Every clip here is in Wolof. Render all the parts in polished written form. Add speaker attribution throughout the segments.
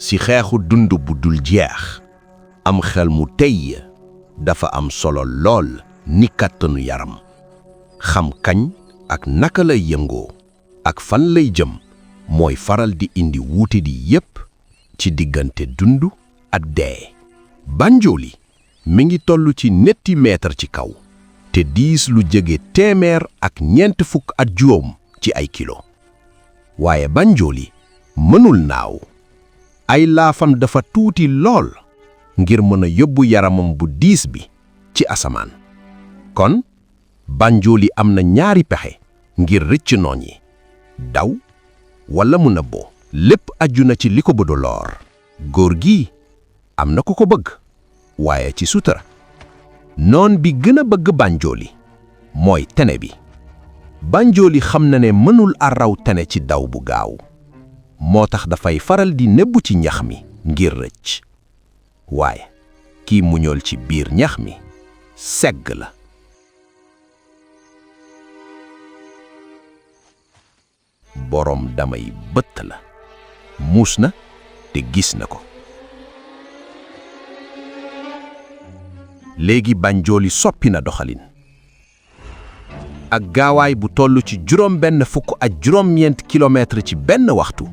Speaker 1: si xeexu dund bu dul jeex am xel mu tey dafa am solo lool ni kàttanu yaram xam kañ ak naka lay yëngoo ak fan lay jëm mooy faral di indi wuute di yépp ci diggante dund ak dee. Banjoli mi ngi tollu ci netti meetar ci kaw te diis lu jege téeméer ak ñeent fukk ak juróom ci ay kilo waaye Banjoli mënul naaw ay laafam dafa tuuti lool ngir mën a yóbbu yaramam bu diis bi ci asamaan kon Banjoli am na ñaari pexe ngir rëcc noon yi daw walla mu nëbboo lépp aju na ci li ko bëgg lor góor gi am na ku ko bëgg waaye ci sutura noon bi gën a bëgg Banjoli mooy tene bi Banjoli xam na ne mënul a raw tene ci daw bu gaaw moo tax dafay faral di nebbu ci ñax mi ngir rëcc waaye kii muñol ci biir ñax mi segg la. Boroom damay bëtt la muus na te gis na ko. léegi Banjoli soppi na doxalin ak gaawaay bu toll ci juróom-ñeent kilomètre ci benn waxtu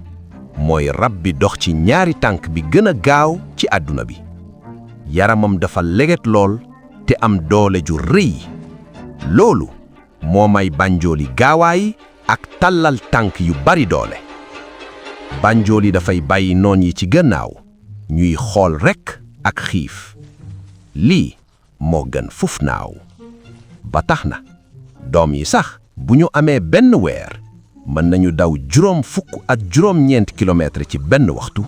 Speaker 1: mooy rab bi dox ci ñaari tànk bi gën a gaaw ci àdduna bi yaramam dafa leget lool te am doole ju rëy loolu moo may Banjoli gaawaay ak tàllal tànk yu bari doole. Banjoli dafay bàyyi noon yi ci gannaaw ñuy xool rekk ak xiif lii moo gën fuf naaw ba tax na doom yi sax bu ñu amee benn weer mën nañu daw juróom fukk ak juróom-ñeent kilomètre ci benn waxtu.